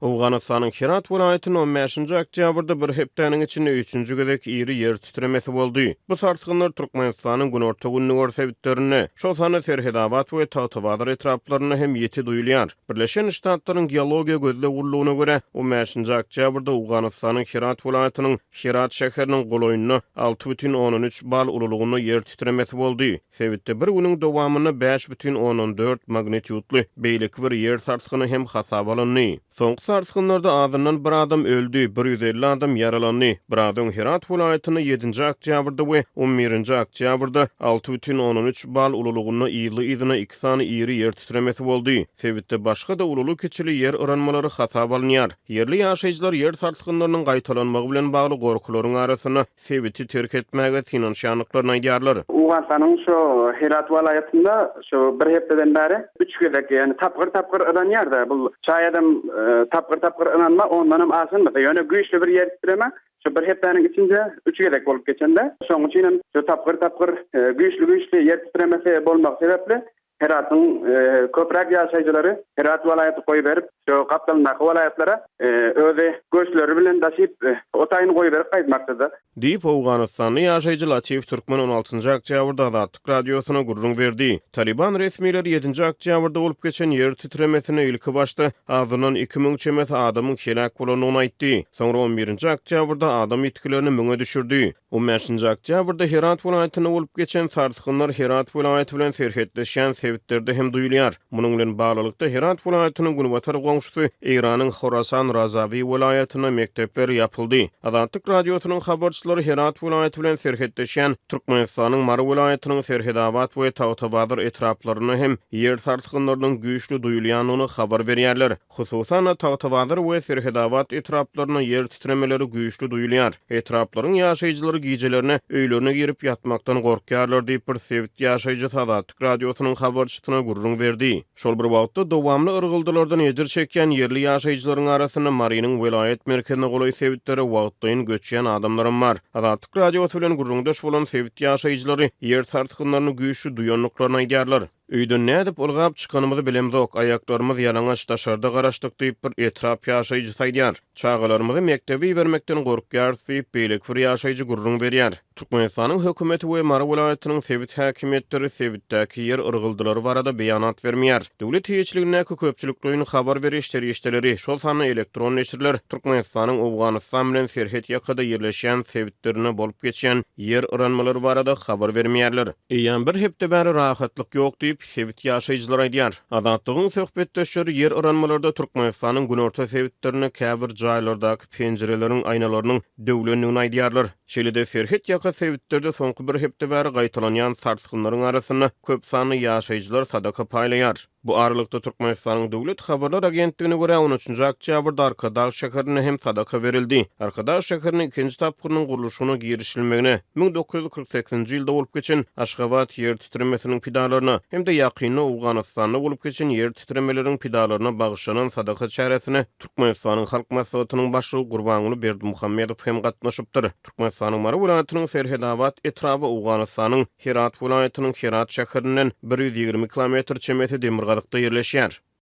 Owganystanyň Herat welaýatynda on bäşinji oktýabrda bir hepdäniň içinde üçünji gezek iri ýer titremesi boldy. Bu sarsgynlar Türkmenistanyň günorta-gündogar sebitlerinde, şol sanda Serhedabat we Tagtabazar etraplarynda hem ýiti duýulýar. Birleşen Ştatlaryň Geologiýa gözleg gullugyna görä, on bäşinji oktýabrda Owganystanyň Herat welaýatynyň Herat şäheriniň golaýynda 6,3 bal ululygynda ýer titremesi boldy. Sebitde bir günüň dowamynda 5,4 magnitýudly beýleki bir ýer sarsgyny hem hasaba alyndy. Soňky sarsgynlarda azyndan bir adam öldi, 150 adam ýaralandy. Biraz öň Herat welaýatynda ýedinji oktýabrda we on birinji oktýabrda 6,3 bal ululygynda yzly-yzyna iki sany iri ýer titremesi boldy. Sebitde başga-da ululy-kiçili ýer yranmalary hasaba alynýar. Ýerli ýaşaýjylar ýer sarsgynlarynyň gaýtalanmagy bilen bagly gorkularyň arasynda sebiti terk etmäge synanyşýandyklaryny aýdýarlar. Owganystanyň şu Herat welaýatynda şu bir hepdeden bäri üç gezek, ýagny tapgyr-tapgyr yranýar-da. Bu çaýadam tapgyr-tapgyr yranma ondanam aşanmasa, ýöne güýçli bir ýer titreme şu bir hepdäniň içinde üç gezek bolup geçende. Şonuň üçin hem şu tapgyr-tapgyr güýçli-güýçli ýer titremesi bolmagy sebäpli Heratyň köpräk ýaşaýjylary Herat welaýaty goýberip, şu gapdalyndaky welaýatlara özi göçleri bilen daşyp, o taýyny goýberip gaýtmakdyda. Diýip, owganystanly ýaşaýjy Latif Türkmen on altynjy oktýabrda Azatlyk Radiosyna gürrüň berdi. Talyban resmileri ýedinji oktýabrda bolup geçen ýer titremesinde ilkibaşda azyndan 2000 çemesi adamyň heläk bolandygyny aýtdy. Soňra on birinji oktýabrda adam ýitgilerini müňe düşürdi. On bäşinji oktýabrda Herat welaýatynda bolup geçen sarsgynlar Herat welaýaty bilen serhetleşýän sebitlerde hem duýulýar. Munuň bilen baglylykda, Herat welaýatynyň günbatar goňşusy Eýranyň Horasan Razawi welaýatynda mekdepler ýapyldy. Azatlyk Radiosynyň habarçylary Herat welaýaty bilen serhetleşýän Türkmenistanyň Mary welaýatynyň Serhedabat we Tagtabazar etraplarynda hem ýer sarsgynlarynyň güýçli duýulýandygyny habar berýärler. Hususan-da, Tagtabazar we Serhedabat etraplarynda ýer titremeleri güýçli duýulýar. Etraplaryň ýaşaýjylary gijelerine öýlerine girip ýatmakdan gorkýarlar diýip, bir sebit ýaşaýjysy Azatlyk Radiosynyň habarçysyna gürrüň berdi. Şol bir wagtda, dowamly yrgyldylardan ejir çekýän ýerli ýaşaýjylaryň arasynda Marynyň welaýat merkezine golaý sebitlere wagtlaýyn göçýän adamlaram bar. Azatlyk Radiosy bilen gürrüňdeş bolan sebit ýaşaýjylary ýer sarsgynlaryny güýçli duýandyklaryny aýdýarlar. Öýden nädip ylgap çykanymyzy bilemzok, aýaklarymyz ýalaňaç daşarda garaşdyk diýip, bir etrap ýaşaýjysy aýdýar. Çagalarymyzy mekdebe ibermekden gorkýarys diýip, beýleki bir ýaşaýjy gürrüň berýär. Türkmenistanyň hökümeti we Mary welaýatynyň sebit häkimiýetleri sebitdäki ýer yrgyldylary barada beýanat bermeýär. Döwlet eýeçiligindäki köpçülikleýin habar beriş serişdeleri, şol sanda elektron neşirler Türkmenistanyň Owganystan bilen serhet ýakada ýerleşýän sebitlerinde bolup geçýän ýer yranmalary barada habar bermeýärler. Eýýäm bir hepde bäri rahatlyk ýok diýip, sebit ýaşaýjylary aýdýar. Azatlygyň söhbetdeşleri ýer yranmalarda Türkmenistanyň günorta sebitlerinde käbir jaýlardaky penjireleriň aýnalarynyň döwlendigini aýdýarlar. Şeýle-de, serhet ýaka sebitlerde soňky bir hepde bäri gaýtalanýan sarsgynlaryň arasynda köp sanly ýaşaýjylar sadaka paýlaýar. Bu aralykda, Türkmenistanyň Döwlet habarlar agentligine görä, on üçünji oktýabrda Arkadag şäherinde hem sadaka berildi. Arkadag şäheriniň ikinji tapgyrynyň gurluşygyna girişilmegine, 1948-nji ýylda bolup geçen Aşgabat ýer titremesiniň pidalaryna hem-de ýakynda Owganystanda bolup geçen ýer titremeleriň pidalaryna bagyşlanan sadaka çäresine Türkmenistanyň Halk Maslahatynyň Başlygy Gurbanguly Berdimuhamedow hem gatnaşypdyr. Türkmenistanyň Mary welaýatynyň Serhedabat etraby Owganystanyň Herat welaýatynyň Herat şäherinden 120 kilometr çemesi demirgazykda ýerleşýär.